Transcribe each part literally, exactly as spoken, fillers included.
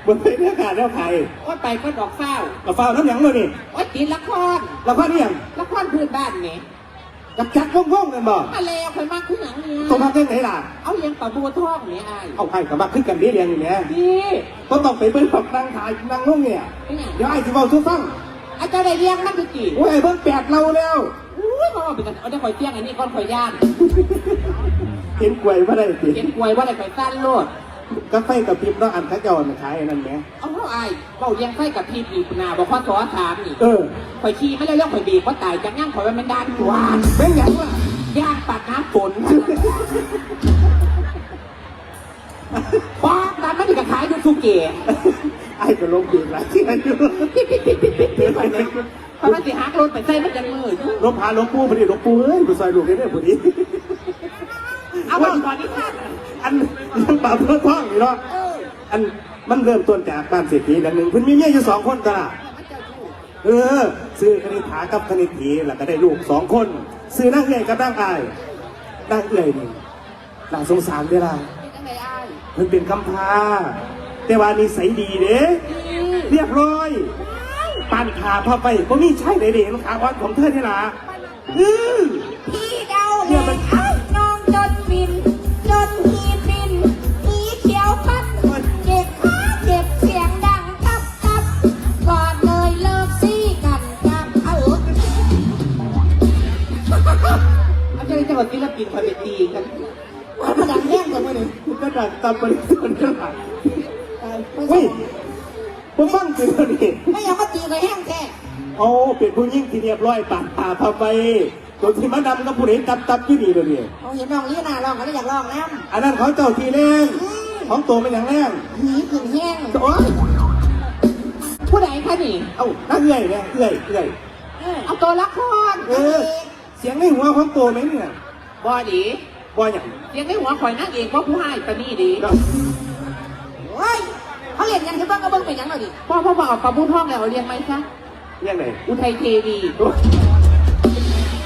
บ่ไปเด้อค่ะ แนวไผ โอ๊ย ไปก็ดอกฟ้าว ดอกฟ้าวน้ำหยังมื้อนี้ โอ๊ย ติดละคร ละครอีหยัง ละครพื้นบ้านแหม จักจักวงๆ แม่นบ่ มาแล้ว ข่อยมักคือหยังเนี่ย โตมักเรื่องไหนล่ะ เอาเรื่องปลาบู่ทองนี่อ้าย เอา อ้ายก็มักคือกันเด้เรื่องนี้แหม นี่ บ่ต้องไปเบิ่งดอก นั่งถ่าย นั่งลงเนี่ย เป็นหยัง เดี๋ยวอ้ายสิเว้าสู่ฟัง อาจารย์ได้เรื่องมันอยู่ติ โอ้ย เบิ่งแปดเล่าแล้ว อุ้ย มาเว้าเป็นกัน เอาแต่ข่อยเสี่ยงอันนี้ก่อน ข่อยย้าน เห็นกล้วยบ่ได้ติ เห็นกล้วยบ่ได้ ข่อยสั่นโลด กาแฟกระพริบเนาะ อันเขาเจ้าน่ะขายอันนั้นแหม เอาเฮาอ้าย เว้าเรื่องไฟกระพริบนี่ หน้า บขส. สามนี่ เออ ข่อยขี่มาแล้ว แล้วข่อยเบรกบ่ตาย จักยังข่อยว่าแม่นด่านตรวจ แม่นหยังวะ ย่านปากน้ำฝน ป๊าด ด่านมันนี่ก็ขายอยู่สุเกะ อ้ายก็ลงเบรกหลายเทื่ออยู่ ปิ๊บปิ๊บปิ๊บปิ๊บปิ๊บปิ๊บ ข่อยว่าสิหักรถไปใส่มันจักมื้ออยู่ ลบหาหลวงปู่พอดี หลวงปู่เอ้ย ไปซอยลูกเด้อพอดี เอาเว้าก่อนนี่ค่ะ อัน เรื่องปลาบู่ทองนี่เนาะ เออ อัน มันเริ่มต้นจากบ้านเศรษฐีหลังหนึ่ง เพิ่นมีเมียอยู่สองคนตะล่ะ เออ ชื่อคณิษฐากับคณิตถี แล้วก็ได้ลูกสองคน ชื่อนางเอื้อยกับนางอ้าย นางเอื้อยนี่ น่าสงสารเด้ล่ะ เป็นจังไดอ้าย เพิ่นเป็นกำพร้า แต่ว่านิสัยดีเด้ ดี เรียบร้อย ปานผ้าพับไว้ บ่มีชายใดได้เห็นขาอ่อนของเธอเด้ล่ะ อือ พี่เดาเลย เนี่ยมัน เอ้า น้องจนมิน จนฮีบิน มีเขียวปัด เจ็บขาเจ็บเสียงดังตับตับ ก่อนเลยเลิกซี้กันครับ เอา เอาใจจังหวัดศิลปินคอยไปตีกัน ว่ามันดังแห้งกว่ามื้อนี้ มันก็ดังตามบริสุทธิ์นั่นแหละ ตาย เฮ้ย บ่ฟังคือเดี๋ยวนี้ ไม่อยากมาตีกับแห้งแท้ โอ้ เป็นผู้หญิงที่เรียบร้อย ปานผ้าพับไว้ ตัวที่มาดำกับผู้ใดตับตับอยู่นี่เดี๋ยวนี้ เอาเห็นน้องลีน่าร้องก็เลยอยากร้องนำ อันนั้นเขาเจ้าที่แรง อืม ของตัวเป็นอย่างแรง หีขึ้นแห้ง โอ๊ย ผู้ใดคะนี่ เอ้า นางเอื้อยเนี่ย เอื้อย เอื้อย เออ เอาตัวละคร เออ เสียงในหัวของตัวแม่งเนี่ย บ่ดี บ่หยัง เสียงในหัวข่อยนางเอกบ่ผู้ฮ้ายปานนี้ดี โอ้ย เขาเล่นหยังคือเบิ่งก็เบิ่งเป็นหยังล่ะดิ พ่อ พ่อ พ่อเอาปลาบู่ทองแล้วเอาเรื่องใหม่ซะ เรื่องไหน อุทัยเทวี โอ้ย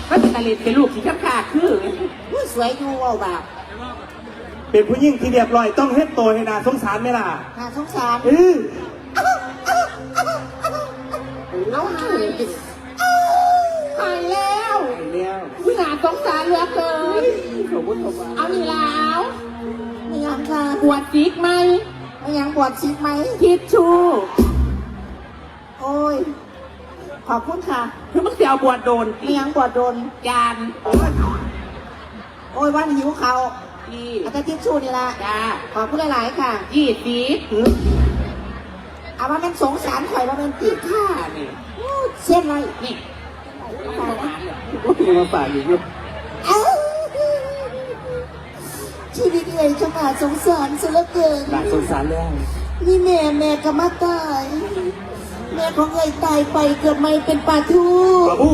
มันเป็นตาเล่นเป็นลูกสีช้ำขาดคือ อุ้ย สวยอยู่เว้าบาป เป็นผู้หญิงที่เรียบร้อย ต้องเฮ็ดตัวให้น่าสงสารไหมล่ะ น่าสงสาร เออ เอาหาย หายแล้ว หายแล้ว อุ๊ย น่าสงสารเหลือเกิน ขอบคุณขอบคุณ เอานี่ลาว ไม่ยังค่ะ บวชศิกไหม ไม่ยังบวชศิกไหม ทิชชู่ โอ้ย ขอบคุณค่ะ คือมึงสิเอาบวชโดนติ ไม่ยังบวชโดน จาน โอ้ย โอ้ย วันหิวเขาว นี่ เอาแต่ทิชชู่นี่ละ จ้า ขอบคุณหลายๆค่ะ ยี่สิบ เอาว่าแม่นสงสารข่อยว่าแม่นติ ค่ะนี่ อู้ เส้นไร นี่ โอ้ย มาฝากอีกอยู่ เอ้า ชีวิตเอ่ยช่างน่าสงสารซะเหลือเกิน น่าสงสารแล้ว นี่แม่ แม่ก็มาตาย แม่ของเอ่ยตายไปเกิดใหม่เป็นปลาทู ปลาบู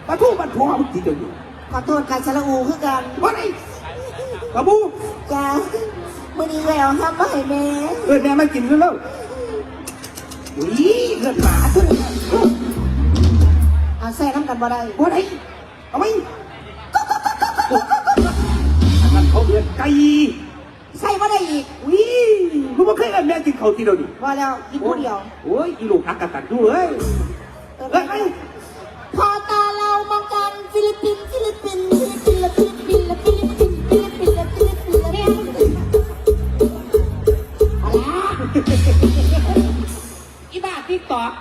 ปลาทูมันพอมึงกินเดี๋ยวนี้ ขอโทษค่ะ สระอูคือกัน ว่าไง ปลาบู จ้า มื้อนี้เอ่ยเอาฮับมาให้แม่ เออ แม่มากินแล้ว อุ้ย เลือดหมาตัวนี้ เอาใส่น้ำกันบ่ได้ บ่ได้ เอาไหม อันนั้นเขาเรียกไก่ ใส่บ่ได้อีก อุ้ย มึงบ่เคยเอิ้นแม่กินข้าวทีเดียวนี่ บ่แล้ว กินผู้เดียว โอ้ย อีลูกอักตันยูเอ้ย เออ เอ้ย พอตาเรามองกัน ฟิลิปปินส์ ฟิลิปปินส์ ฟิลิปปินส์ ละ ฟิลิปปินส์ ละ ฟิลิปปินส์ ละ ฟิลิปปินส์ ละ ฟิลิปปินส์ ละ เอาละ อีบ้าติ๊กต็อก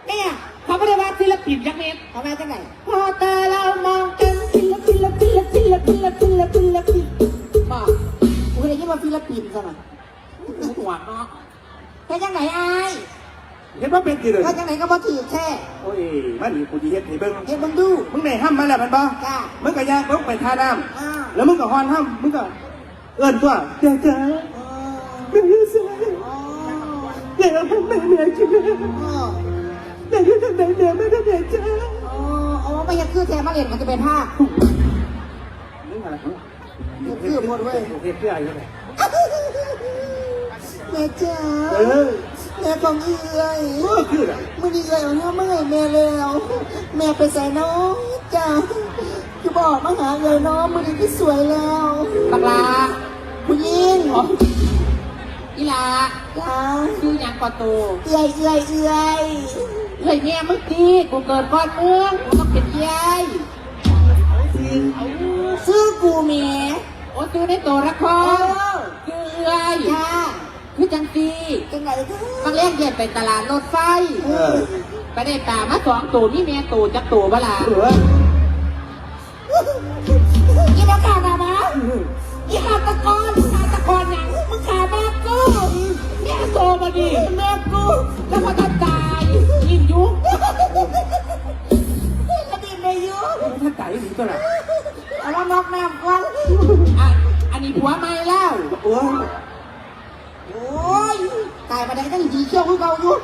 เนี่ย เขาบ่ได้ว่าศิลปินจักเม็ด เขาว่าจังได๋ พอตาเรามองกัน ศิลปิน ละ ศิลปิน ละ ศิลปิน ละ ศิลปิน ละ ศิลปิน บอก กูได้ยินว่าศิลปินซะหน่อย หัวเนาะ เป็นจังได๋อ้าย เฮ็ดบ่เป็นติเลย ว่าจังได๋ก็บ่ถืกแท้ โอ้ย มานี่กูสิเฮ็ดให้เบิ่ง เฮ็ดเบิ่งดู มึงได้ฮำมาแล้วแม่นบ่ จ้า มึงก็ย่างลงไปท่าน้ำ อ่า แล้วมึงก็ฮ้อนฮำ มึงก็ เอิ้นตัว เจ้าจ๋า อ๋อ แม่อยู่ไส อ๋อ แม่เอาแม่ แม่กิน อ๋อ แม่อยู่ทางใด แม่มาทางใดจ้า อ๋อ อ๋อ มาเฮ็ดคือแท้ มาเล่นกันจะเป็นภาค มึงอะไร เฮ็ดคือหมดเว้ย เฮ็ดคืออะไรเนี่ย แม่จ๋า เออ แม่ของเอื้อย เออ คืออะไร มื้อนี้เอื้อยเอาเงินมาให้แม่แล้ว แม่ไปไสน้อจ้า คือบ่ออกมาหาเอื้อยน้อ มื้อนี้คือสวยแล้ว บักหล้า ผู้หญิง อ๋อ อีหล่า จ้า ชื่อหยังก่อโต เอื้อย เอื้อย เอื้อย เอื้อยแม่มึงติ กูเกิดก่อนมึง กูต้องเป็นเอื้อย ชื่อกูแหม โอ้ ชื่อในตัวละคร เออ ชื่อเอื้อย จ้า คือจังซี่ จังไหนเธอ บางแรกเดินไปตลาดรถไฟ เออ ไปได้ปลามาสองตัว มีแม่โตจักตัวบ่ล่ะ เออ อีบ้าขาหมามา อีฆาตกร ฆาตกรหยัง มึงฆ่าแม่กู แม่โตมาดิ แม่กู แล้วพอท่านตาย กินอยู่ แล้วกินไปอยู่ ท่านตายอีหลีตัวน่ะ เอามานอกน้ำก่อน อ่ะ อันนี้ผัวใหม่แล้ว โอ้ย โอ้ย ตายมาได้ตั้งดีเขี้ยวคือเก่าอยู่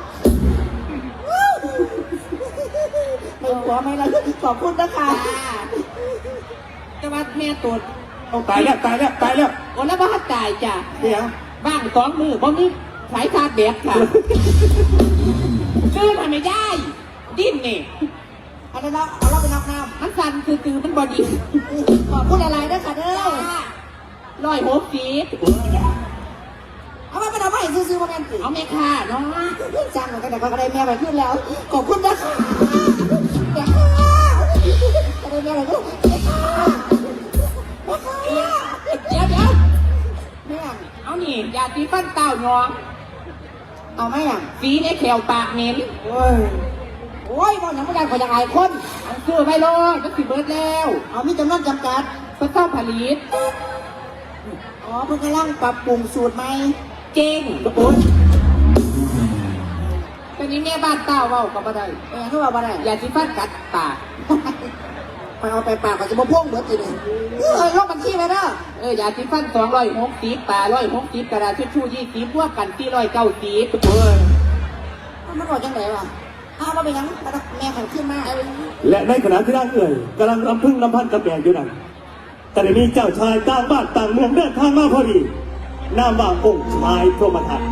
ไม่ผัวไม่ละ ขอบคุณนะคะ จ้า แต่ว่าแม่ตด เอาตายแล้ว ตายแล้ว ตายแล้ว โอ้ แล้วบ่ทันตายจ้ะ เดี๋ยว บ้างสองมือบ่มีสายชาร์จแบตค่ะ ตื่นทำไมได้ ดิ้นนี่ อันนั้นเราเอาเราไปนอกน้ำ มันสั่นซื่อๆ มันบ่ดิ้น ขอบคุณหลายๆ ด้วยค่ะเด้อ จ้า ร้อยหกสิบ เอามาเป็นเอาไปซื้อๆ มาแม่นติ เอาแม่ค่ะเนาะ จ้างมาก็ได้ก็ได้แม่ไปขึ้นแล้ว ขอบคุณนะคะ แม่ค่ะ ก็ได้แม่ไปขึ้น แม่ค่ะ แม่ค่ะ เดี๋ยวเดี๋ยว แม่ เอานี่ ยาสีฟันเต้ายอง เอาไหมอ่ะ สีในแขวปากเหม็น โอ้ย โอ้ย บอกหยังบ่ได้ ข้อยอยากอายคน เอาซื้อไว้โลด มันสิเบิดแล้ว เอามีจำนวนจำกัด เพิ่นเซาผลิต อ๋อ เพิ่นกำลังปรับปรุงสูตรใหม่ เจ๊ง โอ้ย ตอนนี้แม่บ้านเต้าเว้าก็บ่ได้ เออ คือว่าบ่ได้ ยาสีฟันกัดปาก ไปเอาไปปากก็จะบ่พ่วงเบิดทีนี้ เออ ลงบัญชีไว้เด้อ เออ ยาสีฟันสองร้อยหกสิบ ปลาร้อยหกสิบ กระดาษทิชชู่ยี่สิบ รวมกันสี่ร้อยเก้าสิบ เออ มันบอกจังได๋วะ อ้าว บ่เป็นหยัง แม่ของขึ้นมา และในขณะที่นางเอื้อยกำลังรำพึงรำพันกับแม่อยู่นั้น ก็ได้มีเจ้าชายต่างบ้านต่างเมืองเดินทางมาพอดี นามว่าองค์ชายพรหมทัต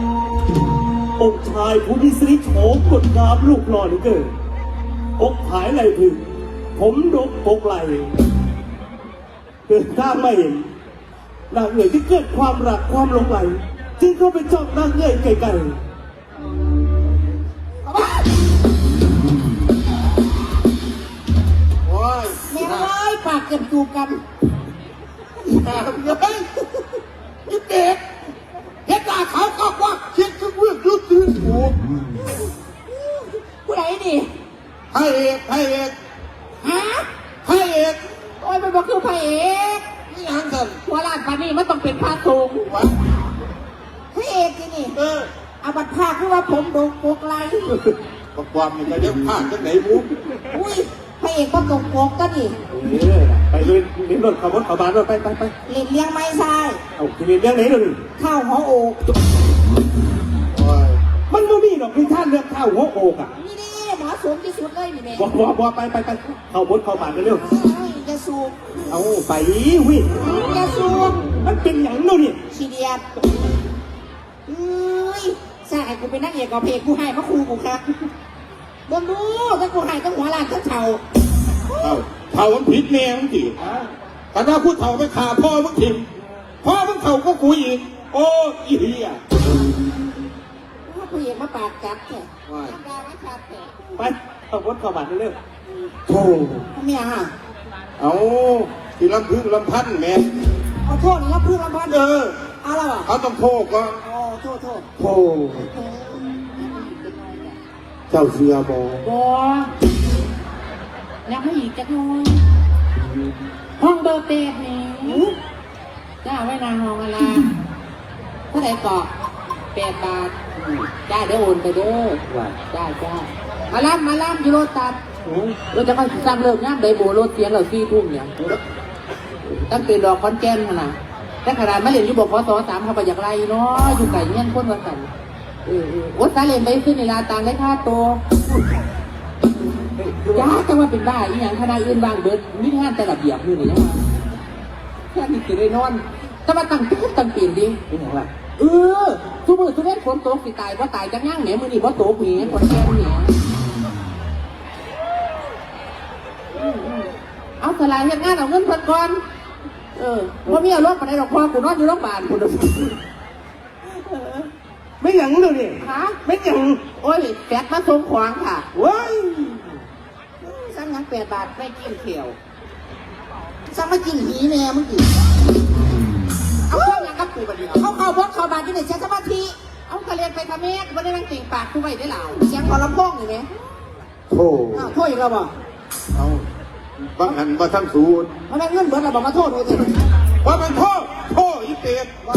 องค์ชายผู้มีสิริโฉมงดงามรูปหล่อเหลือเกิน อกผายไหล่ผึ่ง ผมดกปกไหล่ เดินทางมาเห็น นางเอื้อยจึงเกิดความรักความหลงใหล จึงเข้าไปจ้องนางเอื้อยใกล้ๆ โอ้ย แม่เอ้ย ปากเกือบจูบกัน เฮ้ย นี่เด็ก เฮ็ดหน้าขาวก็กวัก คิดคือเวือกยุติโอ้ ผู้ใดนี่ พระเอก พระเอก ฮะ พระเอก โอ้ย มันบ่คือพระเอก นี่หยังซั่น หัวล้านปานนี้มันต้องเป็นพระสงฆ์ วะ พระเอกนี่นี่ เออ เอาบัดพระคือว่าผมดกปกไหล่ ประกอบนี่ก็ยังพลาดจังไหนบุ อุ้ย พระเอกบ่ตรงปกตัวนี่ เออ ไปเล่นเล่นรถเขาบดเขาบานรถไปไปไป เล่นเรื่องไม้ทราย เอาคือเล่นเรื่องไหนเดี๋ยวนี้ ท้าวหัวโอก โอ้ย มันบ่มีดอกนิทานเรื่องท้าวหัวโอกอ่ะ นี่เด้ เหมาะสมที่สุดเลยนี่แม่ บ่บ่บ่ไปไปไป เข้าบดเข้าบานกันเร็ว เอ้ย อย่าสูบ เอาไป วิ อย่าสูบ มันเป็นหยังเนาะนี่ ขี้เดียด เอ้ย สร้างให้กูเป็นนางเอกกับพระเอก กูให้มาคู่กูครับ เบิ่งดู ทั้งกูให้ทั้งหัวล้านทั้งเฒ่า เอ้า เฒ่ามันผิดแม่มึงสิ คันว่าผู้เฒ่าไปฆ่าพ่อมึงถิ่ม พ่อมึงเฒ่าก็กูอีก โอ้ อีเหี้ย โอ้ พระเอกมาปากจัดแท้ ว่า ธรรมดามาชัดแท้ ไป เข้าบดเข้าบานเร็ว โธ่ แม่ฮะ เอา สิลำพึงลำพันแหม เอาโทษนี่ลำพึงลำพัน เออ เอาละวะ เขาต้องโทษก่อน อ๋อ โทษ โทษ โธ่ เจ้าเสือบ่ บ่ ยังไม่อีกจักหน่อย ห้องเบอร์แปดนี่ หือ จ้า ไว้หน้าห้องอะไร เท่าไหร่ก่อ แปดบาท อืม จ้า เดี๋ยวโอนไปเด้อ ว่า จ้า จ้า มาล่ำ มาล่ำอยู่โลตัส โอ้ย เออ จะมาสั่งเลิกงามใดโบโลดเสียงเราสี่ทุ่มเนี่ย ตั้งแต่ดอกขอนแก่นหั่นน่ะ แต่ขนาดมาเล่นอยู่ บขส. สาม เขาก็อยากไล่เนาะ อยู่ไกลเฮียนคนว่าซั่น เออ เออ โอ๊ย สาเล่นไปซื้อนี่ล่ะ ต่างได้ค่าโต จ้า จังว่าเป็นบ้าอีหยัง คณะอื่นว่างเบิด มีงานแต่ระเบียบอยู่นี่ยังว่า แค่นี้สิได้นอน แต่ว่าตั้งตื่นตั้งเต้นดิ เป็นหยังล่ะ เออ ซุมื้อซุเว็นฝนตกสิตายบ่ตายจักหยังแหม มื้อนี้บ่ตกแหม ขอนแก่นแหม เอาสลายเฮ็ดงานเอาเงินเพิ่นก่อน เออ บ่มีอารมณ์ปานใดดอก พ่อกูนอนอยู่โรงพยาบาลพุ้น เออ ไม่หยังเดี๋ยวนี้ฮะไม่หยัง โอ้ยแฟดมาส่งของค่ะ เว้ย สั่งหยังแปดบาท ไม่กินเขียว สั่งมากินหีแม่มึงกิน เอาเครื่องหยังกับกูบัดนี้ เอาเข้าบดเข้าบาดอยู่นี่เสียสมาธิ เอากระเรียนไปทำแม่กูไม่ได้นั่งติ่งปากกูไว้ได้หลาย เสียงขอลำโพงอยู่ไหม โธ่ อ้าวโทษอีกแล้วบ่ เอาบังหันบ่ทันสูด มันได้เงินเบิดแล้วบ่มาโทษเลยสิ ว่ามันโทษ โทษอีเปรต ว่า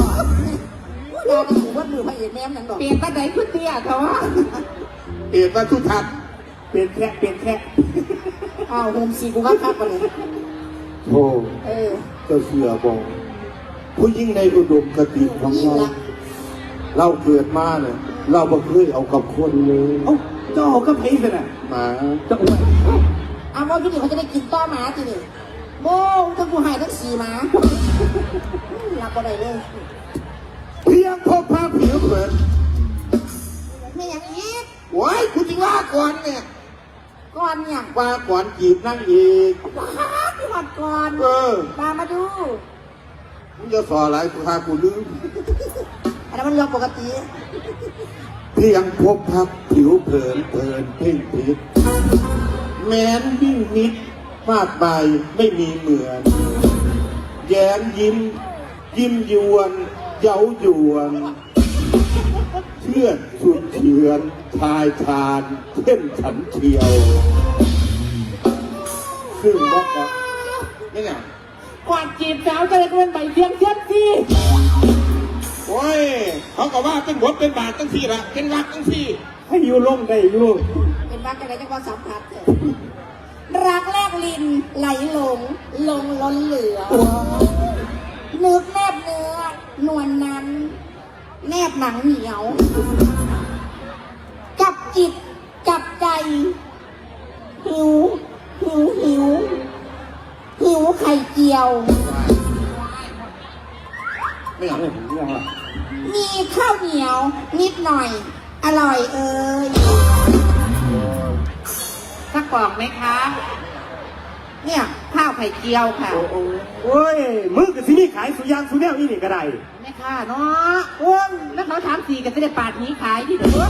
ด่ากันอยู่เบิดมือพระเอกแม่มนั่นดอก เปลี่ยนปานใดคือเตี้ยแต่ว่า เปรตว่าสุทัศน์ เปลี่ยนแค่เปลี่ยนแค่ อ้าวโฮมซีกูก็คักไปเลย โธ่ เออ เจ้าเชื่อบ่ ผู้หญิงในอุดมคติของเรา ผู้หญิงละ เราเกิดมาเนี่ย เราบ่เคยเอากับคนเลย เอ้า เจ้าเอากับไผสิน่ะ หมา เจ้าอ้วน เอาว่าที่นี่เขาจะได้กินต่อหมาที่นี่ โบ้ทั้งผู้ให้ทั้งสีหมา รับบ่ได้เลย เพียงพบพระผิวเผิน ไม่อย่างอีก โอ้ย กูจิว่าก่อนเนี่ย ก่อนเนี่ย ว่าก่อนจีบนางเอก ว้าพี่หอดก่อน เออ มามาดู มึงจะสออะไรกูหากูลืม อันนั้นมันเรื่องปกติ เพียงพบพักผิวเผินเพลินเพ่งพิษ แม้นยิ่งนิดมากมายไม่มีเหมือน แย้มยิ้ม ยิ้มยวน เย้ายวน เชื่อดสุดเฉือน ชายชาญเช่นฉันเชียว ซึ่งบอกว่าไม่เนี่ย ก่อนจีบสาวจะได้เป็นใบเสียงเสียงสิ โอ้ย เขาก็ว่าเป็นบทเป็นบาทจังซี่ละ เป็นรักจังซี่ ให้อยู่ลงได้อยู่ เป็นรักจังใดจังว่าสัมผัสเถอะ รักแลกลิ้นไหลหลง หลงล้นเหลือ นึกแนบเนื้อนวลนั้น แนบหนังเหนียว จับจิตจับใจ หิว หิว หิว หิวไข่เจียว ไม่อยากให้ผมง่วงอ่ะ มีข้าวเหนียวนิดหน่อย อร่อยเอ่ย สักกล่องไหมคะ เนี่ย ข้าวไข่เจียวค่ะ โอ้โห โอ้ย มึงก็สิมีขายสุยางสุแนวอีนี่ก็ได้ แม่ค้าเนาะ โอ้ย แล้วเขาถามสี่ก็จะได้ปาดหนีขายที่เด้อ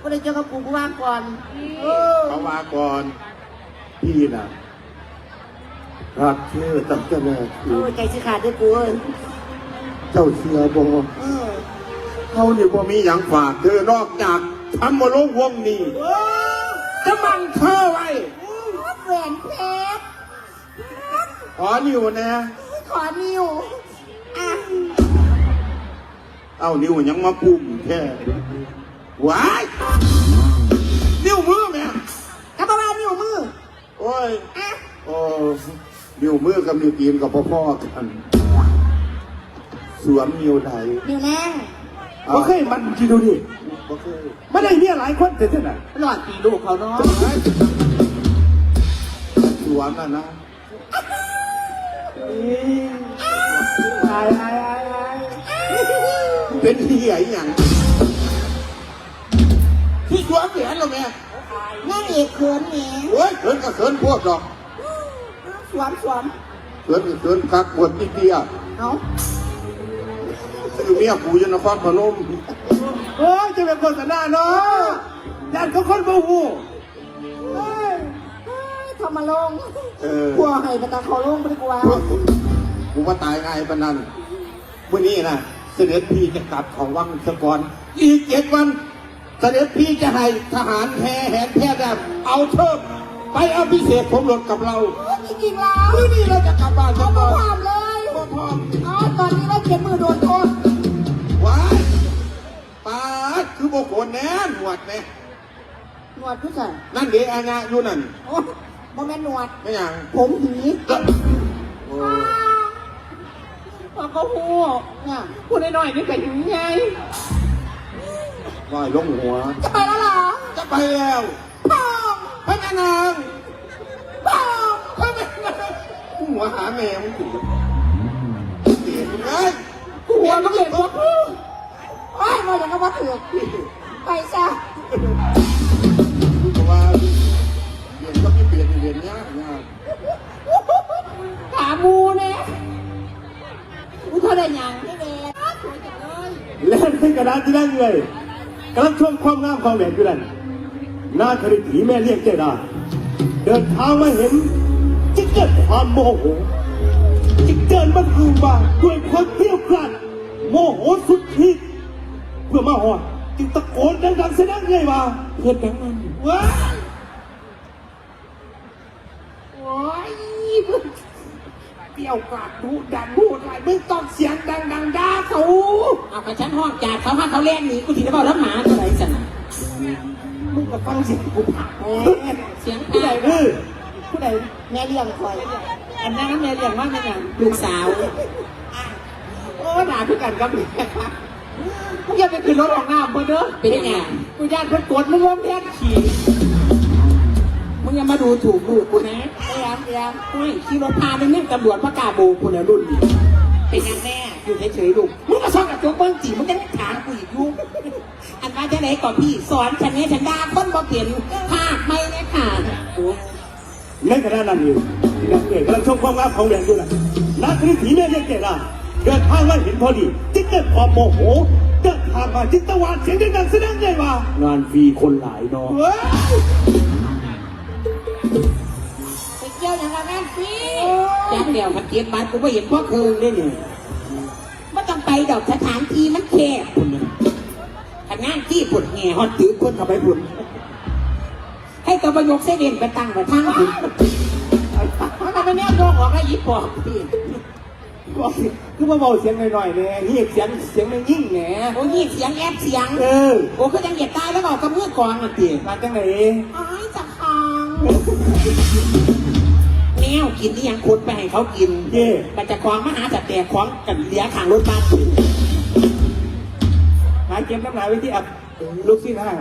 บ่ได้เจอกับกู กูว่าก่อน เออ เขาว่าก่อน พี่น่ะ รักเธอตั้งแต่แรก โอ้ย ใจสิขาดเด้อกูเอ้ย เจ้าเชื่อบ่ เออ เขานี่บ่มีหยังฝากเธอนอกจากทำมาลงวงนี้ เออ จะบังเธอไว้ แหวนเพชร ขอนิ้วแหน่ ขอนิ้ว อ่ะ เอานิ้วหยังมาปุ่มแท้ ว้าย นิ้วมือแหม ก็บอกว่านิ้วมือ โอ้ย อ่ะ โอ้ นิ้วมือกับนิ้วตีนก็พอๆกัน สวมนิ้วใด นิ้วนาง เอา บ่เคยมันจริงดูดิ บ่เคย มาได้เมียหลายคนเสียเท่านั้น หลอดตีลูกเขาเนาะ สวมน่ะนะ ตายตายตายตาย เป็นเหี้ยอีหยัง ที่สวมแหวนเราแม่ นางเอกเขินแหม โอ้ย เขินก็เขินโพดดอก สวมสวม เขินก็เขินคักปวดนิดเดียว เอ้า คือเมียกูอยู่นครพนม โอ้ย จะเป็นโฆษณาเนาะ ย่านเขาคนบ่ฮู้ เฮ้ย เฮ้ย ธรรมรงค์ เออ กลัวให้บรรดาเขาลงบ่ได้กลัว กูว่าตายง่ายปานนั้น มื้อนี้นะ เสด็จพี่จะกลับเขาวังซะก่อน อีกเจ็ดวัน เสด็จพี่จะให้ทหารแห่แหนแพร่แบบเอาเทิดไปอภิเษกสมรสกับเรา เฮ้ย จริงๆแล้ว มื้อนี้เราจะกลับบ้านซะก่อน เขาบ่พร้อมเลย บ่พร้อม เอา ตอนนี้เราเขียนมือโดนโทษ ว้าย ป๊าด คือบ่โกนแหน่ หนวดแหม หนวดคือไส นั่นเด้ อาญะอยู่นั่น โอ้ บ่แม่นหนวด แม่นหยัง ผมหวี เอ้อ โอ้ เขาก็ฮู้ เนี่ย ผู้น้อยๆนี่ก็หวีไง น้อยลงหัว จะไปแล้วเหรอ จะไปแล้ว พ่อง พระแม่นาง พ่อง พระแม่นาง หัวหาแม่มึงสิ เสียมึงเอ้ย หัวมันเหม็นวะ โอ้ย ว่าอย่างนั้นว่าถือก ไปซะ เพราะว่าเรียนก็ไม่เปลี่ยน เรียนยากยาก ถามหมู่แหน่ กูเท่าใดหยัง นี่แหละ สวยจังเลย เล่น ในขณะที่นางเอื้อยกำลังชมความงามของแหวนอยู่นั้น นางคณิตถีแม่เลี้ยงเจดา เดินทางมาเห็น จึงเกิดความโมโห จึงเดินมาทางบ้านด้วยความเกรี้ยวกราด โมโหสุดขีด เพื่อมาฮอด จึงตะโกนดังๆใส่นางเอื้อยว่า เฮ็ดหยังมัน ว้าย โอ้ย มึงเปรี้ยวกราดดุดันพูดอะไร มึงต้องเสียงดังๆด่าเขา เอาไปฉันห้องจากเขา หาเขาแล่นหนี กูสิได้เว้าน้ำหมาตัวใดสั่นน่ะ มึงก็ฟังเสียงกูผ่า เออ เสียงผู้ใด ผ่า เออ ผู้ใด แม่เลี้ยงคอย อันนั้นแม่เลี้ยงว่าแม่หยัง ลูกสาว โอ้ด่าคือกันกับแม่ มึงอย่าไปขึ้นรถออกน้ำเพิ่นเด้อ เป็นหยัง กูย่านเพิ่นกดมึงลงแทนขี่ มึงอย่ามาดูถูกลูกกูนะ เอียงเอียง โอ้ย ขี่รถพาไปนึ่งตำรวจมากล้าโบกกูแล้วรุ่นนี้ เป็นหยังแม่ อยู่เฉยๆลูก มึงมาส่องกระจกเบิ่งสิ มึงยังถามกูอีกอยู่ อันว่าจังได๋ก่อนพี่ สอนฉันแหน่ ฉันด่าคนบ่เป็น ภาคใหม่แหน่ค่ะ ในขณะนั้นอยู่ นางเอกกำลังชมความงามของแหวนอยู่นะ นางคณิตถีแม่เลี้ยงเจดา เดินทางมาเห็นพอดี จึงเกิดความโมโห เดินทางมาจึงตะหวาดเสียงดังๆแสดงใหญ่ว่า งานฟรีคนหลายเนาะ เฮ้ย ไปเกี่ยวหยังกับงานฟรี จักแล้ว คันเก็บบัตรกูบ่เห็นพวกเคิงเด้นี่ บ่ต้องไปดอก สถานที่มันแคบพุ้นน่ะ คันงานฟรีพุ้นแห่ฮอดตึกพุ้นเข้าไปพุ้น ให้ตัวประโยคเซเว่นไปตั้งไว้ทางพุ้น มันก็ไม่แนมโยกออกแล้วอีปอบพี่ คือว่าเบาเสียงหน่อยๆแหน่ เฮ็ดเสียง เสียงแม่งยิ่งแหน่ โอ้ย เสียงแอบเสียง เออ โอ้ คือจังเหยียดตายแล้วก็เอากับมือกลองนั่นติ มาจังไหน อ้าย จัก ของ แนวกินนี่ยังคนไปให้เขากิน เย่ มันจะของมาหาจะแตกของกันเหลือข้างรถบัส หาเก็บน้ำหนาไว้ที่อับ ลูกชิ้นห้าง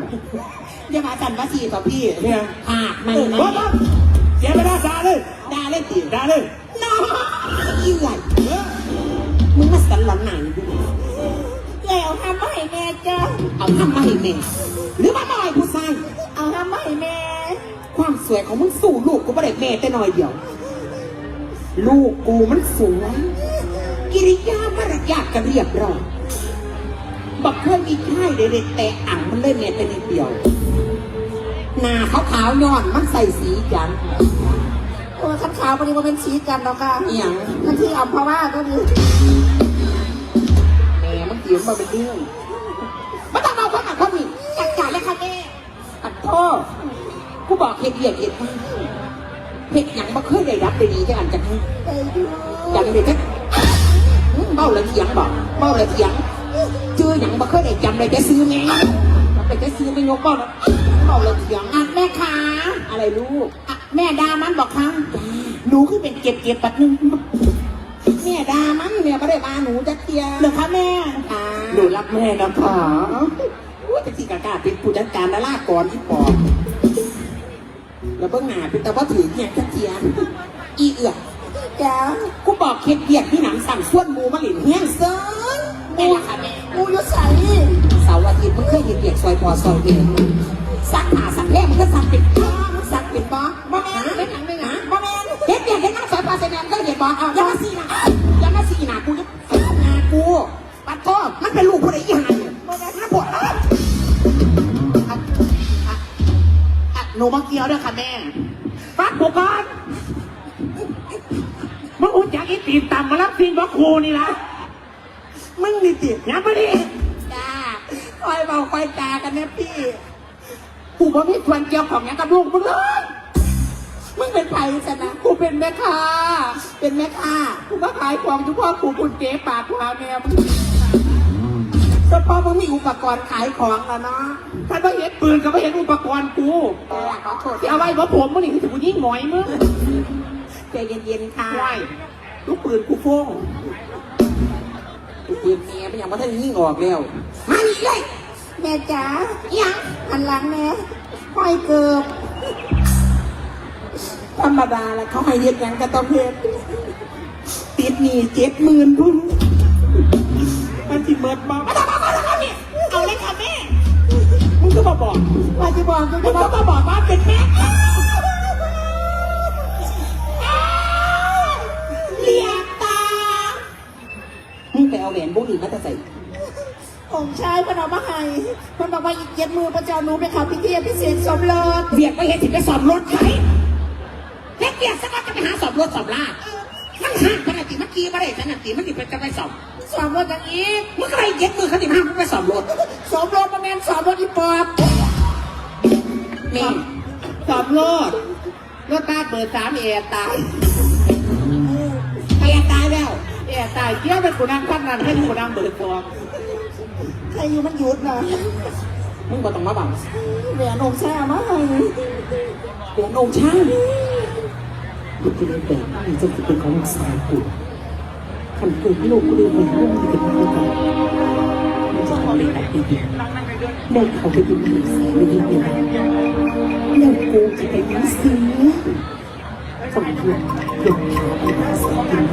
อย่ามาสั่นมาสี่ต่อพี่ เนี่ย หากไม่ เออ นะ บ่ต้อง เสียเวลาด่าเลย ด่าเลยสิ ด่าเลย น้องอีไหล เออ มึงมาสั่นหลอนไหนดู แล้วทำมาให้แม่จ้ะ เอาทำมาให้แม่ หรือว่ามาให้ผู้ชาย เอาทำมาให้แม่ ความสวยของมึงสู้ลูกกูบ่ได้แม่แต่น้อยเดียว ลูกกูมันสวย กิริยามารยาทก็เรียบร้อย บักเคยมีค่ายเด็ดๆแต่อ่างมันเลยแม่แต่นิดเดียว หน้าขาวๆย้อนมันใส่สีจันทร์ โอ้ย คันขาวปานนี้บ่เป็นสีจันทร์ดอกค่ะ อีหยัง มันสีอัมพวาก็ดี แม่มันเขียนมาเป็นเรื่อง บ่ต้องเอาคนนั้นคนนี้ จัดการเลยค่ะแม่ ปัดโทษ กูบอกเฮ็ดเวียกเฮ็ดงาน เฮ็ดหยังบ่เคยได้รับได้ดีจังอันจักเทื่อ จำได้แต่ เว้าแล้วเถียงบ่ เว้าแล้วเถียง ชื่อหยังบ่เคยได้ จำได้แต่ชื่อแม่ จำได้แต่ชื่อแม่ยก เว้าแล้ว เว้าแล้วเถียง อ่ะแม่คะ อะไรลูก อ่ะแม่ด่ามันบ่คะ หนูคือเป็นเก็บๆ บัดหนึ่ง แม่ด่ามัน แม่บ่ได้ว่าหนูจักเทื่อ เหรอคะแม่ ค่ะ หนูรักแม่นะคะ อู้ย จังสิกะกล้าเป็นผู้จัดการดาราก่อนอีปอบ แล้วเบิ่งหน้าเป็นตาบ่ถืออิหยังจักเทื่อ อีเอือก จ้า กูบอกเฮ็ดเวียกมีหนังสั่งชวนหมู่มาเล่นเฮือนเซิง แม่นล่ะค่ะแม่ หมู่อยู่ไส เสาร์อาทิตย์มึงเคยเฮ็ดเวียกซอยพ่อซอยแม่ ซักผ้าซักแพรมึงก็ซักเป็นบ่ มึงซักเป็นบ่ บ่แม่น ฮะ เป็นหยัง เป็นหยัง บ่แม่น เฮ็ดเวียกเฮ็ดงานซอยพ่อซอยแม่มึงเคยเฮ็ดบ่ เอา อย่ามาซี้หน้า อย่ามาซี้หน้ากู หน้ากู ปัดโทษ มันเป็นลูกผู้ใดอีห่านี่ บ่แม่น มันปวด อ่ะ อ่ะ อ่ะ หนูมาเกี่ยวด้วยค่ะแม่ ฟังกูก่อน มึงรู้จักอีตีนต่ำมารับสิ่งบ่ครูนี่ละ มึงนี่ติ อย่ามาดิ จ้า คอยเว้าคอยจากันนะพี่ กูบ่มีส่วนเกี่ยวข้องหยังกับลูกมึงเลย มึงเป็นไผซะนะ กูเป็นแม่ค้า เป็นแม่ค้า กูมาขายของอยู่พ่อกูคุณเจ๊ปากกูหาแม่มึง ก็เพราะมึงมีอุปกรณ์ขายของแล้วเนาะ ถ้าบ่เห็นปืนก็บ่เห็นอุปกรณ์กู เออ ขอโทษ สิเอาไว้บ่ผมมึงนี่ คือสิกูยิงหมอยมึง ใจเย็นๆค่ะ ว้าย ลูกปืนกูโฟง ลูกปืนเมียมันยังบ่ทันยิงออกแล้ว มานี่เลย แม่จ๋า อิหยัง หันหลังแม่ ห้อยเกิบ ธรรมดาละ เขาให้เฮ็ดหยังก็ต้องเฮ็ด ติดหนี้เจ็ดหมื่นพุ้น มันสิเมิดบ่ มาทำมาทำนี่ เอาเลยค่ะแม่ มึงก็มาบอก ว่าสิบอก มึงก็มาบอกว่าเป็นแม่ เลียตา มึงไปเอาแหวนวงนี้มาแต่ไส องค์ ใช่ เพิ่นเอามาให้ เพิ่นบอกว่าอีกเจ็ดมื้อเพิ่นจะเอาหนูไปเข้าพิธีอภิเษกสมรส เวียกไปเฮ็ดสิไปสมรสไผ เฮ็ดเวียกซะก่อนจะไปหาสมรสสมรา มันห่างขนาดติ มันขี่บ่ได้ขนาดติ มันสิไปจะไปสม สมรสหยังอีก มึงก็ไปเจ็ดมื้อเขาสิมาหามึงไปสมรส สมรสบ่แม่นสมรสอีปอบ นี่ สมรส รถบัสเบอร์สามแอร์ตาย แอร์ตายแล้ว แอร์ตาย เดี๋ยวเป็นกูนั่งคันนั้น เป็นกูนั่งเบอร์สอง ใครอยู่มันหยุดนะ มึงบ่ต้องมาบัง แหวนองค์ชามาให้ แหวนองค์ชา ลูกที่เล่นแบบนี้จนสิเป็นของลูกสาวกู คันเกิดลูกกูได้เห็นลูกมันจะเป็นยังไง มันจะทำอะไรแบบนี้ แม่เขาไปดูดีสีไม่ดีเลย แม่กูจะไปยื้อซื้อ สองเดือน เดือนขาไปหาซื้อกิน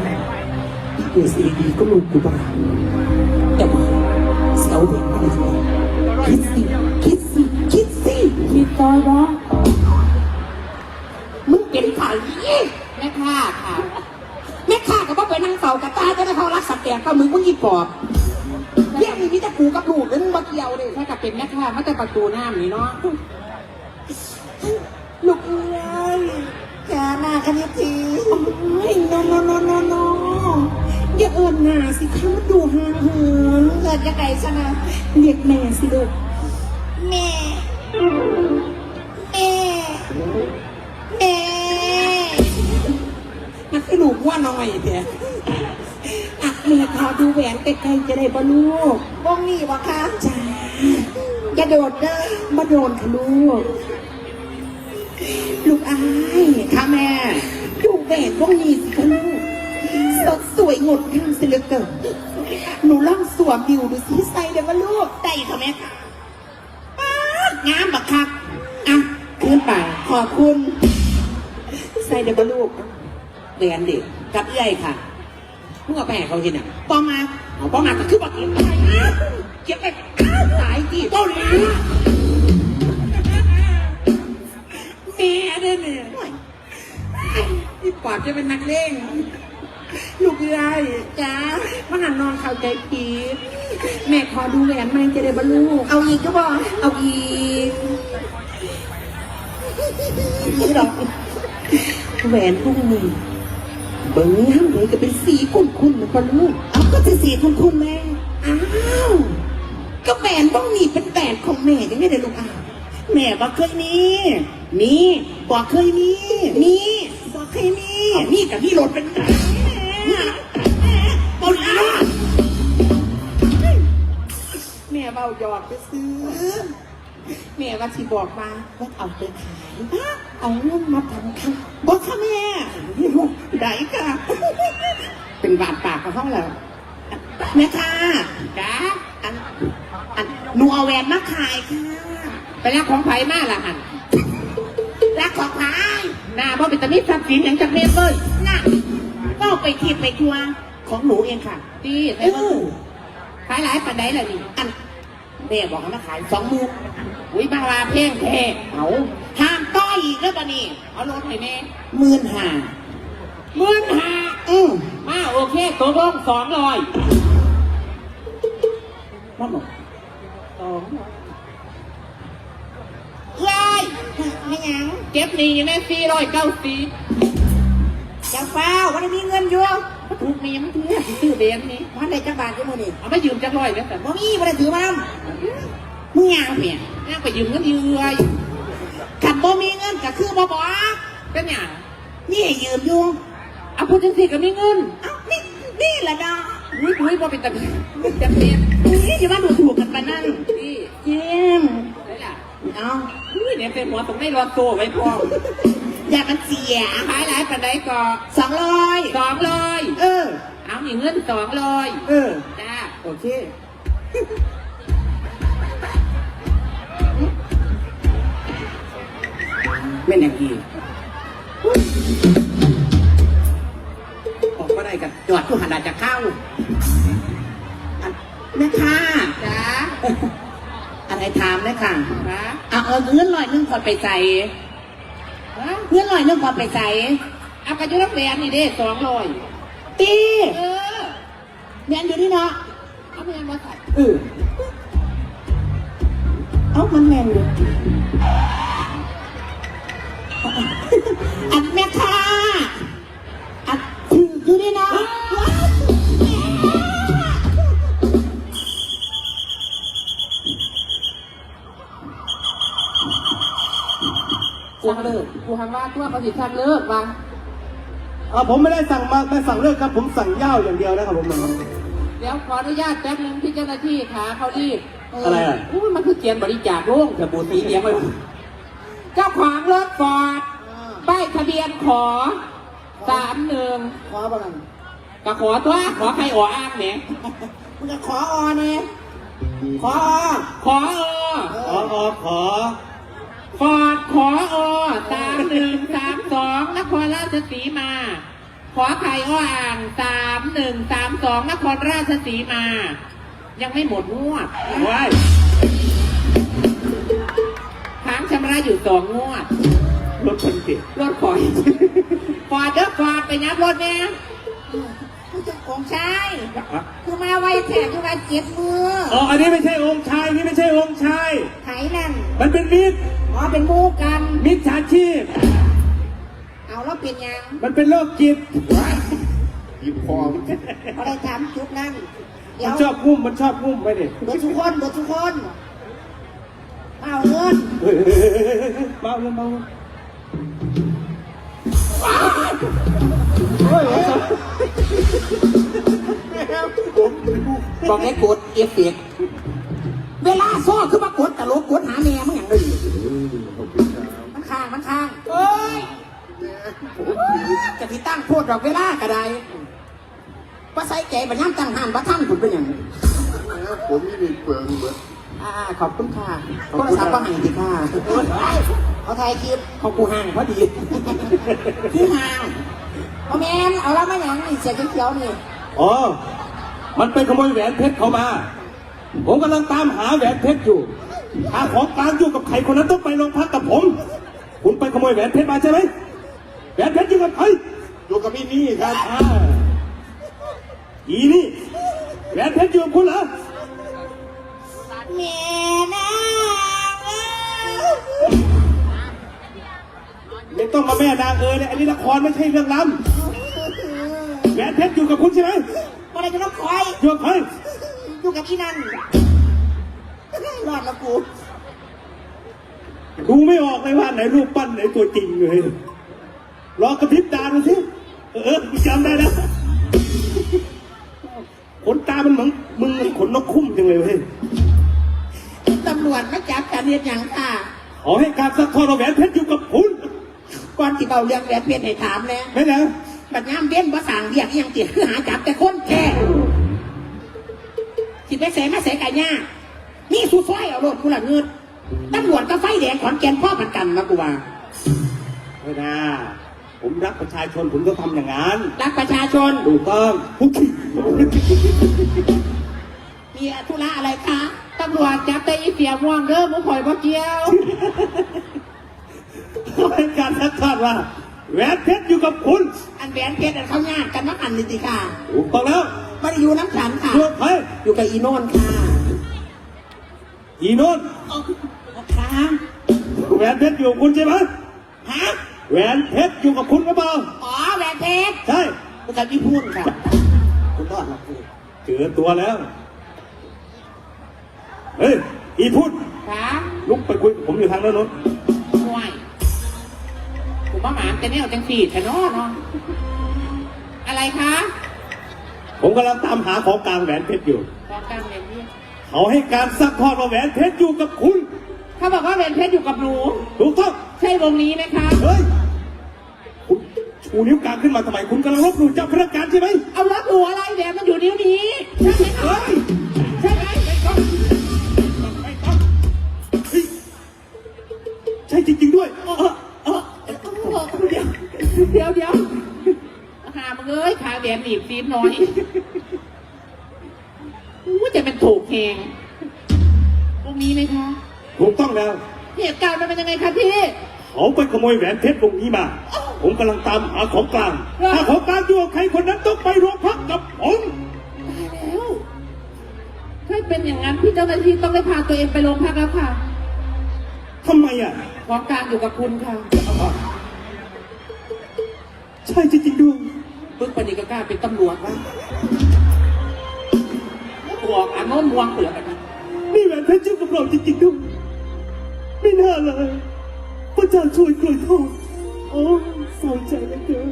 เกิดสีดีก็ลูกกูบ้าง แต่ว่าเสาเด็กมันเลย คิดสิ คิดสิ คิดสิ คิดต่อวะ มึงเป็นไผ แม่ค้าค่ะ แม่ค้าก็บ่ไปนั่งเฝ้ากระต่าย จะได้เข้ารักสัตว์แตกก็มึง มึงอีปอบ เรื่องนี้มีแต่กูกับลูกเลย มึงบ่เกี่ยวเลย ถ้าก็เป็นแม่ค้ามาแต่ประตูน้ำนี่เนาะ ลูกเอ้ย แกหน้าคณิตที โอ้ย no no no no no อย่าเอิ้นหน้าสิคะ มันดูห่างเหิน เอิ้นจังใดซะนะ เรียกแม่สิลูก แม่ แม่ แม่ มันคือลูกว่าน้อยแท้ อ่ะ แม่ขอดูแหวนใกล้ๆ จะได้บ่ลูก วงนี้บ่คะ จ้า อย่าโดดเด้อ บ่โดดค่ะลูก ลูกอ้าย ค่ะแม่ ดูแหวนวงนี้สิคะลูก สดสวยงดงามเสียเหลือเกิน หนูลองสวมอยู่ดูสิ ใส่ได้บ่ลูก ได้ค่ะแม่ค่ะ ป๊าด งามบักคัก อ่ะ คืนไป ขอบคุณ ใส่ได้บ่ลูก แหวนเด็ก กับเอื้อยค่ะ มึงเอาไปให้เขาเฮ็ดหยัง บ่มัก เอาบ่มักก็คือบ่เก็บไป เก็บไป ตายสิ เกาหลี แม่เด้อเนี่ย อีปอบจะเป็นนักเลง ลูกเอื้อย จ้า มาหันน้องเข้าใจผิด แม่ขอดูแหวนใหม่จะได้บ่ลูก เอาอีกก็บอก เอาอีก นี่หรอก แหวนพวกนี้ เบิ่งย่ามใดก็เป็นสีขุ่นๆ แม่นบ่ลูก เอาก็สิสีขุ่นๆ แม่ อ้าว ก็แหวนพวกนี้เป็นแหวนของแม่จั่งใด๋ลูกอ้าว แม่บ่เคยมี มี บ่เคยมี มี บ่เคยมี เอามีก็มีโลดเป็นหยัง บ่ดีเนาะ แม่เว้าหยอกซื่อๆ แม่ว่าสิบอกว่า ว่าเอาไปขาย เอาเงินมาทำค่ะ บ่ค่ะแม่ ได้ค่ะ เป็นบาดปากกับเขาแล้ว แม่ค้า จ้า อัน อัน หนูเอาแหวนมาขายค่ะ ไปลักของไผมาล่ะหั่น ลักของไผ หน้าบ่เป็นตามีทรัพย์สินหยังจักเม็ดเลย น่ะ เว้าไปทิ่มไปทั่ว ของหนูเองค่ะ ติ เออ ขายหลายปานใดล่ะนี่ อัน แม่บอกให้มาขายสองหมื่น อุ๊ย มาว่าแพงแท้ เอา ห้ามต่ออีกเด้อบัดนี้ เอาลดให้แน่ หมื่นห้า หมื่นห้า อืม มา โอเค ตกลง สองร้อย มาหมด สองร้อย เอ้ย ไม่หยัง เก็บหนี้อยู่ใน สี่ร้อยเก้าสิบ อย่าฟ้าว บ่ได้มีเงินอยู่ ถูกหนี้มันเพื่อสิซื้อแหวนนี่ มันได้จักบาทอยู่มื้อนี้ เอามายืมจักร้อยแล้วกัน บ่มี บ่ได้ถือมานำ มึงย่างเปีย ย่างไปยืมเงินอยู่เอื้อย คันบ่มีเงินก็คือบ่บอก เป็นหยัง มีให้ยืมอยู่ เอาพูดจังซี่ก็มีเงิน เอ้า มี มีล่ะเนาะ อุ๊ย อุ๊ย บ่เป็นตา จักเม็ด อุ๊ย อย่ามาดูถูกกันปานนั้น นี่ เจมส์ ได้ล่ะ เอ้า อุ้ย เนี่ยเป็นหัวตรงได้รอดโตไว้พร้อม อย่ามันเสีย ขายหลายปานใดก็ สองร้อย สองร้อย เออ เอานี่เงิน สองร้อย เออ จ้า โอเค แม่นหยังอีก ออกมาได้กัน จอดอยู่หั่นล่ะจะเข้า อัน แม่ค้า จ้า อันไหนถามแม่ค้า จ้า เอา เอาเงินร้อยหนึ่งก่อนไปใส่ ฮะ เงินร้อยหนึ่งก่อนไปใส่ เอากระจุกแหวนนี่เด้ สองร้อย ติ เออ แม่นอยู่นี่เนาะ เอาแม่นบ่ใส่ เออ เอ้ามันแม่นอยู่ อันแม่ค้า อันถืออยู่นี่นะ กูเลิก กูหันว่าตัวเขาสิสั่งเลิกว่ะ อ่า ผมไม่ได้สั่งมา ไม่สั่งเลิกครับ ผมสั่งย่าวอย่างเดียวนะครับผม เดี๋ยวขออนุญาตแป๊บนึงพี่เจ้าหน้าที่ขาเขารีบ อะไรอ่ะ อุ้ยมันคือเขียนบริจาคโลงแต่บูสีเดียวไป เจ้าของรถฟอร์ด ป้ายทะเบียนขอ สามหนึ่ง ขอบ่นั่น ก็ขอตัว ขอใครออ่างเนี่ย มึงก็ขอออเนี่ย ขอออ ขอออ เออ ขอออ ขอ ฟอร์ด ขอออ สามหนึ่งสามสอง นครราชสีมา ขอไข่ออ่าง สามหนึ่งสามสอง นครราชสีมา ยังไม่หมดงวด ว้าย ค้างชำระอยู่สองงวด รถคนติด รถข่อย ฟอร์ดเด้อ ฟอร์ด ไปยับรถแน่ ผู้เจ้าของใช้ ฮะ คือมาไวแท้ คือมาเจ็ดมือ อ๋อ อันนี้ไม่ใช่องค์ชาย นี่ไม่ใช่องค์ชาย ไผนั่น มันเป็นมิจ อ๋อ เป็นหมู่กัน มิจฉาชีพ เอาแล้วเป็นหยัง มันเป็นโรคจิต หยิบคอ อะไรถามจุดนั้น เดี๋ยว มันชอบงุ้ม มันชอบงุ้มไปดิ เบิดทุกคน เบิดทุกคน มาเอาเงิน เฮ้ย เฮ้ย เฮ้ย เฮ้ย เฮ้ย มาเอาเงิน เฮ้ย เฮ้ย บอกให้กดเอฟเฟกต์ เวลาซ้อคือมากดตลก กดหาแม่มึงอย่างเดียว มันค้าง มันค้าง เอ้ย จะที่ตั้งโพดดอกเวลาก็ได้ ว่าใส่ใจบัดยามตั้งห้านบ่ทัน คุณเป็นหยัง ผมมีนี่เปลืองเบิด อ่า ขอบคุณค่ะ ขอบคุณ โทรศัพท์ก็ให้สิค่ะ เอาถ่ายคลิป ของกูห่างพอดี คือห่าง บ่แม่น เอาแล้วมาหยังนี่ เสื้อเขียวๆนี่ อ๋อ มันไปขโมยแหวนเพชรเขามา ผมกำลังตามหาแหวนเพชรอยู่ ถ้าของกลางอยู่กับใครคนนั้นต้องไปโรงพักกับผม คุณไปขโมยแหวนเพชรมาใช่ไหม แหวนเพชรอยู่กับใคร อยู่กับพี่นี่ครับ อ่า อีนี่ แหวนเพชรอยู่กับคุณเหรอ แม่นางเอ้ย ไม่ต้องมาแม่นางเอ้ยเลย อันนี้ละครไม่ใช่เรื่องรำ แหวนเพชรอยู่กับคุณใช่ไหม บ่ได้อยู่กับข่อย อยู่กับใคร อยู่กับอีนั่น รอดแล้วกู ดูไม่ออกเลยว่าไหนรูปปั้นไหนตัวจริงเลย ลองกระพริบตาดูสิ เออ กูจำได้แล้ว ขนตามันเหมือน มึงเหมือนขนนกคุ้มจังเลยเว้ย ตำรวจมาจับกันเฮ็ดหยังค่ะ ขอให้การซักทอดเอาแหวนเพชรอยู่กับคุณ ก่อนสิเว้าเรื่องแหวนเพชรให้ถามแหน่ แม่นหยัง บัดยามเว้นบ่สร้างเวียกอิหยังติ คือหาจับแต่คนแท้ สิไปไสมาไสกะยาก มีสุซอยเอาโลดผู้ละเงิด ตำรวจกับไฟแดงขอนแก่นพ้อกันกันนะกูว่า เฮ้ยนะ ผมรักประชาชน ผมต้องทำอย่างนั้น รักประชาชน ถูกต้อง ผู้ขี้ มีธุระอะไรคะ ตำรวจจับแต่อีเสียม่วงเด้อ หมู่ข่อยบ่เกี่ยว เขาให้การซัดทอดว่า แหวนเพชรอยู่กับคุณ อันแหวนเพชรอันเขาญาติกันมาหันนี่สิค่ะ ถูกต้องแล้ว บ่ได้อยู่น้ำฉันค่ะ อยู่กับใคร อยู่กับอีโน่นค่ะ อีโน่น ค่ะ แหวนเพชรอยู่กับคุณใช่ไหม ฮะ แหวนเพชรอยู่กับคุณหรือเปล่า อ๋อ แหวนเพชร ใช่ กูกับอีพูนค่ะ กูรอดละกู เจอตัวแล้ว เฮ้ย อีพูน ค่ะ ลุกไปคุยกับผมอยู่ทางด้านโน้น ห่วย กูมาหมานแต่แนวจังสี่แท้เนาะเนาะ อะไรคะ ผมกำลังตามหาของกลางแหวนเพชรอยู่ ของกลางแหวนเพชร เขาให้การซัดทอดว่าแหวนเพชรอยู่กับคุณ เขาบอกว่าแหวนเพชรอยู่กับหนู ถูกต้อง ใช่วงนี้ไหมคะ เฮ้ย คุณชูนิ้วกลางขึ้นมาทำไม คุณกำลังลบหลู่เจ้าพนักงานใช่ไหม เอาลบหลู่อะไร แหวนมันอยู่นิ้วนี้ ใช่ไหมคะ เฮ้ย ใช่ไหม ไม่ต้อง ไม่ต้อง เฮ้ย ใช่จริงๆด้วย เออ เออ เดี๋ยว เดี๋ยว เดี๋ยว หามึงเอ้ย ขาแหวนหนีบตีนหน่อย อู้ จะเป็นถูกแหง ตรงนี้ไหมคะ ถูกต้องแล้ว เหตุการณ์มันเป็นยังไงคะพี่ เขาไปขโมยแหวนเพชรวงนี้มา ผมกำลังตามหาของกลาง เหรอ ถ้าของกลางอยู่กับใครคนนั้นต้องไปโรงพักกับผม ตายแล้ว ถ้าเป็นอย่างนั้นพี่เจ้าหน้าที่ต้องได้พาตัวเองไปโรงพักแล้วค่ะ ทำไมอ่ะ ของกลางอยู่กับคุณค่ะ ใช่จริงๆด้วย มึงปานนี้ก็กล้าเป็นตำรวจวะ บอกอ่ะ โน้มมวงเปลือกอันนี้ นี่แหวนเพชรเจ้ากำลองจริงๆด้วย ไม่น่าเลย พระเจ้าช่วยกล้วยทอด โอ้ เศร้าใจเหลือเกิน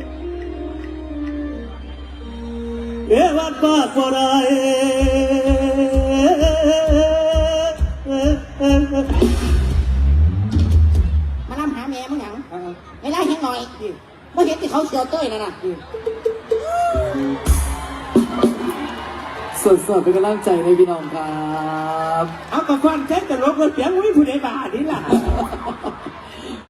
เอวัดปากบ่ได้ มาล่ำหาแม่มึงหยัง อ่า เวลาเห็นหน่อย นี่ บ่เห็นที่เขาเสียวเต้ยนั่นน่ะ นี่ สดๆเป็นกำลังใจให้พี่น้องครับ เอากระฟันใช้ตลกเลยเสียงอุ้ยผู้ใดบ้านี่ล่ะ